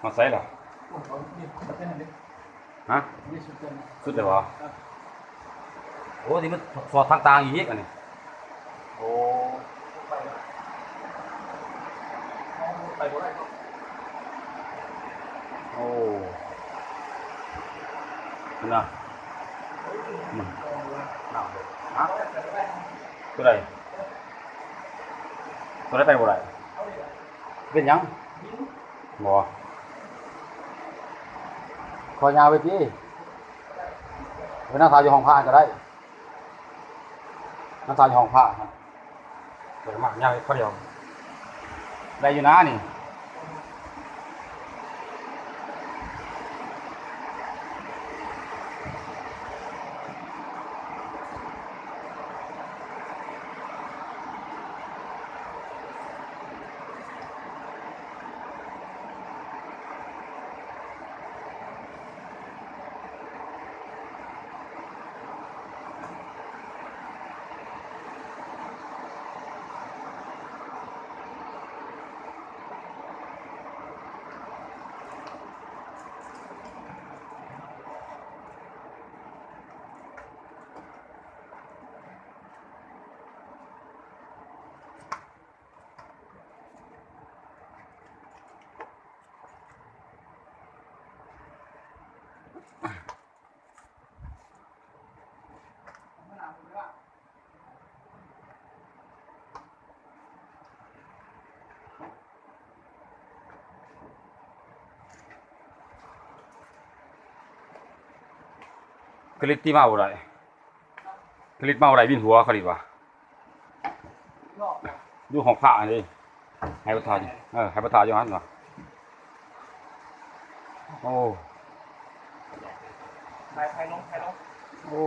ມາໃສລະ? ຮະ? ສຸດແລ້ວບໍ່? ໂອ້ ນີ້ມັນສອດທາງຕ່າງອີກອັນນີ້. ໂອ້ ໂອ້ ພຸ້ນນະ ອືມ ຮະ? ຕົວໃດ? ຕົວໃດໄປບໍ່ໄດ້? ເປັນຫຍັງ? ບໍ່ ຂໍຍ່າງໄປຕິ ໄປນັ່ງຖ້າຢູ່ຫ້ອງພະກໍໄດ້ ນັ່ງຖ້າຢູ່ຫ້ອງພະ ຂ້ອຍມັກຍ່າງໄປຜູ້ດຽວ ໄດ້ຢູ່ນານີ້. ກະລິດຕິມາບໍ່ໄດ້ ກະລິດມາບໍ່ໄດ້ ວິນຫົວ ກະລິດວ່າ ຢູ່ຫ້ອງພະຫັ້ນເດ້ ໃຫ້ໄປຖ້າ ເອີ ໃຫ້ໄປຖ້າຢູ່ຫັ້ນວ່າ. ໂອ້ ໄປ ໄປລົງ ໄປລົງ ໂອ້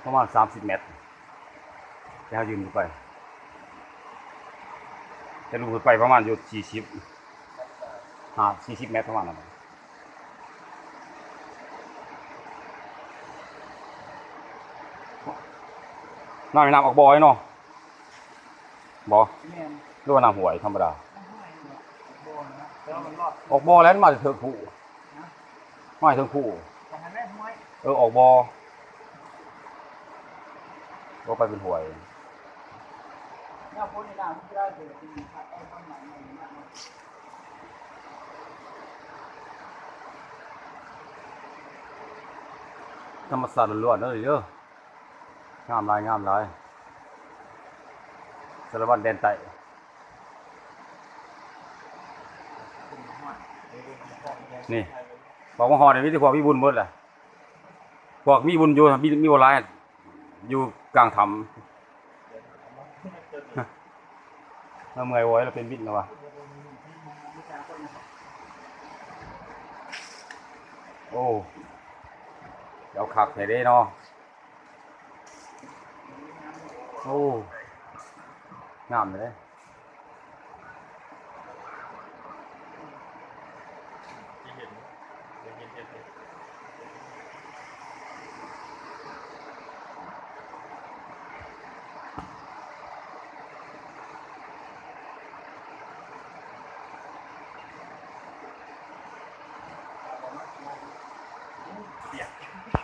ປະມານສາມສິບແມັດ ແຕ່ເຮົາຢືນຂຶ້ນໄປ ແຕ່ລົງຂຶ້ນໄປປະມານຢູ່ສີ່ສິບ ຫ້າ ສີ່ສິບແມັດປະມານນັ້ນ. ນ້ຳນີ້ນ້ຳອອກບໍ່ເນາະ? ບໍ່ ແມ່ນ ຫຼືວ່ານ້ຳຫ້ວຍທຳມະດາ? ນ້ຳຫ້ວຍນີ້ແຫຼະ ອອກບໍ່ນະ ແຕ່ວ່າມັນລອດ ອອກບໍ່ແລ້ວ ມັນມາແຕ່ເທິງພູ ຮະ? ມາແຕ່ເທິງພູ ກໍຫັ້ນແຫຼະຫ້ວຍ ເອີ ອອກບໍ່ ບໍ່ໄປເປັນຫ້ວຍ ແນວຄົນນີ້ນ້ຳມັນຊິໄດ້ເດີ ທີ່ພັດໄປທາງນັ້ນນີ້ນະ. ທຳມະຊາດລ້ວນໆເດີ ງາມຫຼາຍ ງາມຫຼາຍ ສາລະວັນແດນໃຕ້ ນີ້ ພວກມາຮອດນີ້ມີແຕ່ພວກມີບຸນໝົດແຫຼະ ພວກມີບຸນຢູ່ ມີ ມີບໍ່ຫຼາຍ ຢູ່ກາງຖ້ຳ ລາວເມື່ອຍໂຫຍ ລາວເປັນວິນແລ້ວວ່າ. ໂອ້ ເອົາຄັກແທ້ເດ້ເນາະ ໂອ້ ງາມເດ້.